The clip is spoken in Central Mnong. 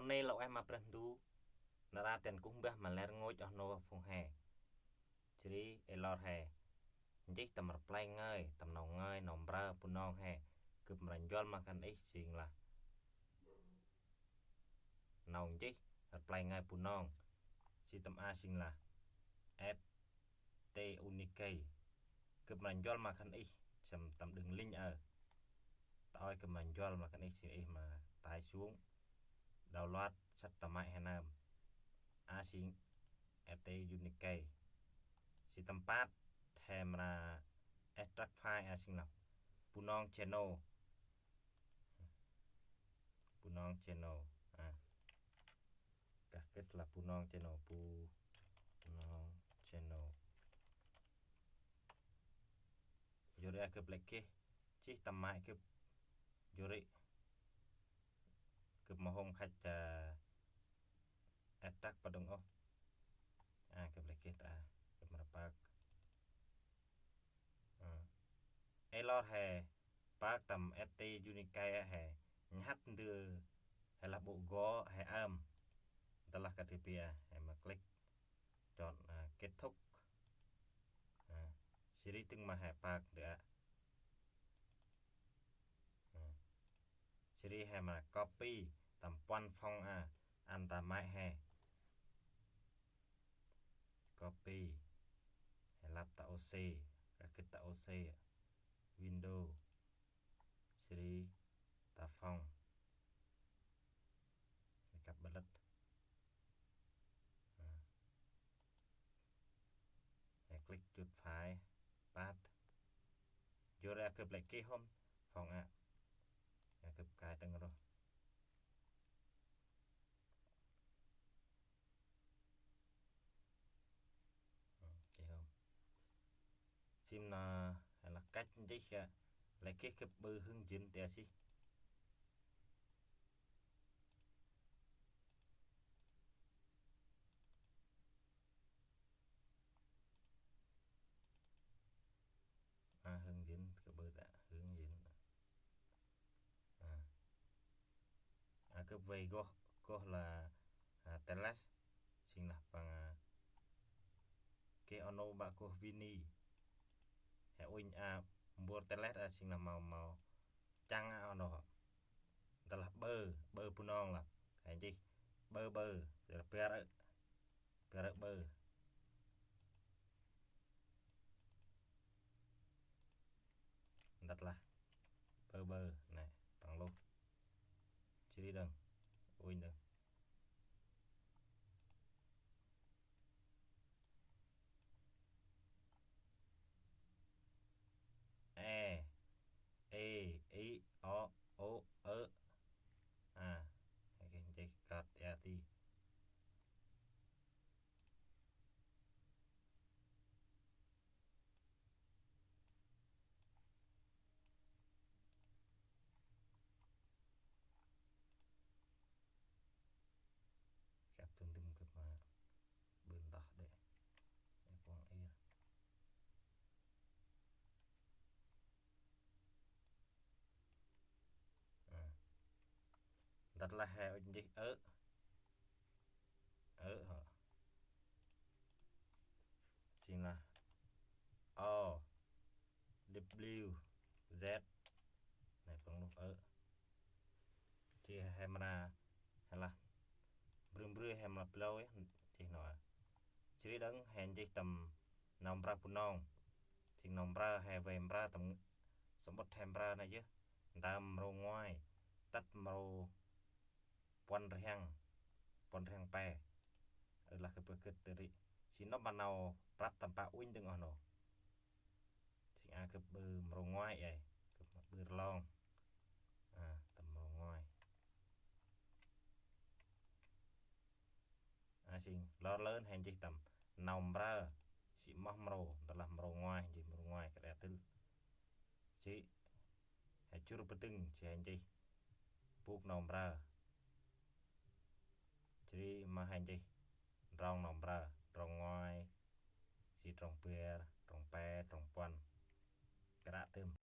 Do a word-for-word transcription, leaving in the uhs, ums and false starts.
Nê lŏ ueh ma Brah Ndu, nar aơ dăn kuh mbah ma lĕ rngôch oh nô phung he. Jêh ri ê lor he nchih tâm rplay ngơi, tâm nau ngơi, nau mprơ Bunong he, gâp mra njuăl ma khân ih jêng lah nau nchih rplay ngơi Bunong, jêh tâm a jêng lah et tê unikei. Gâp mra njuăl ma khân ih, jêh tâm đường link aơ. Tơl gâp mra njuăl ma khân ih, jêh ih ma tải xuống, download săt tâm măt he nơm. A jêng et tê unikei. Jêh tâm păt he mra extract file a jêng lah Bunong channel. Bunong channel. A. Kah gĭt lah Bunong channel, Bunong channel. Yor ri a gâp lĕ geh, jêh tâm măt gâp. Yor ri gâp mâu hôm khăch, a, extract pa đŏng ôh. A, gâp lĕ geh ta, gâp mra pơk. A. Ê lor he pơk tâm et tê unikei he, nhhăt ndơ he lah ƀô̆ gŏ he ơm. Ntơlah kơt he pia he ma click chọn, a, kết thúc. A. Jêh ri dâng ma he pơk ndơ a. A. Jêh ri he ma copy tâm puăn phông a, ăn ta măt he. Copy. He lăp ta ô xê, kah gĭt ta ô xê, Windows. Jêh ri ta phông. He kăp bơlât. A. He click chuột phải, păt. Yor ri a gâp lĕ geh hôm phông a. A gâp kai tăng roh. Sim na he lah cách nchih a, lĕ geh gâp ƀư hướng dẫn ta jêh. A, hướng dẫn, gâp ƀư ta hướng dẫn. A. A, gâp vay goh, goh lah, a, teles, jêng lah păng, a, geh oh nô ƀă goh Winnie. He uănh, a, mbôr teles, a, jêng lah màu, màu chăng, a, oh nô. Ntơlah ƀơ, ƀơ Bunong lah. He nchih ƀơ, ƀơ, ƀơ, ƀơ. Ƀơ rơ̆ ƀơ. Ntơlah ƀơ ƀơ nê, păng luh. Jêh ri đŏng, uănh đŏng. E, e, i, o, ô, ơ. A, he geh nchih kơt a ti. Gâp dŭm dŭm gâp ma ƀư ntoh đê. Ê, kuŏng ir. A. Ntơlah he ŭch nchih ơ. Ơ hŏ. Jêng lah O W Z. Nê, păng luh ơ. Jêh he mra, he lah mbrư mbrư he mra blâu yơh, jêh nô a. Jêh ri đŏng he nchih tâm nau mprơ Bunong. Jêng nau mprơ he vay mprơ tâm samƀŭt he mprơ nê yơh. Ntơm mrô ngoai, tât mrô puăn rhiăng, puăn rhiăng pe. Ơ lah gâp gĭt ta ri. Jêh nôk ma nau prăp tâm pă uănh dâng oh nô. Jêng a gâp ƀư mrô ngoai ê, gâp ƀư rlong. A, tâm mrô ngoai. A, jêng lor lơn he nchih tâm nau mprơ, jêh moh mrô, ntơlah mrô ngoai, jêh mrô ngoai kơt a tâl. Jêh he jŭr pơdâng, jêh he nchih bôk nau mprơ. Jêh ri ma he nchih trong nau mprơ, trong ngoai, jêh trong bar, trong pe, trong puăn. Kơt a tơm.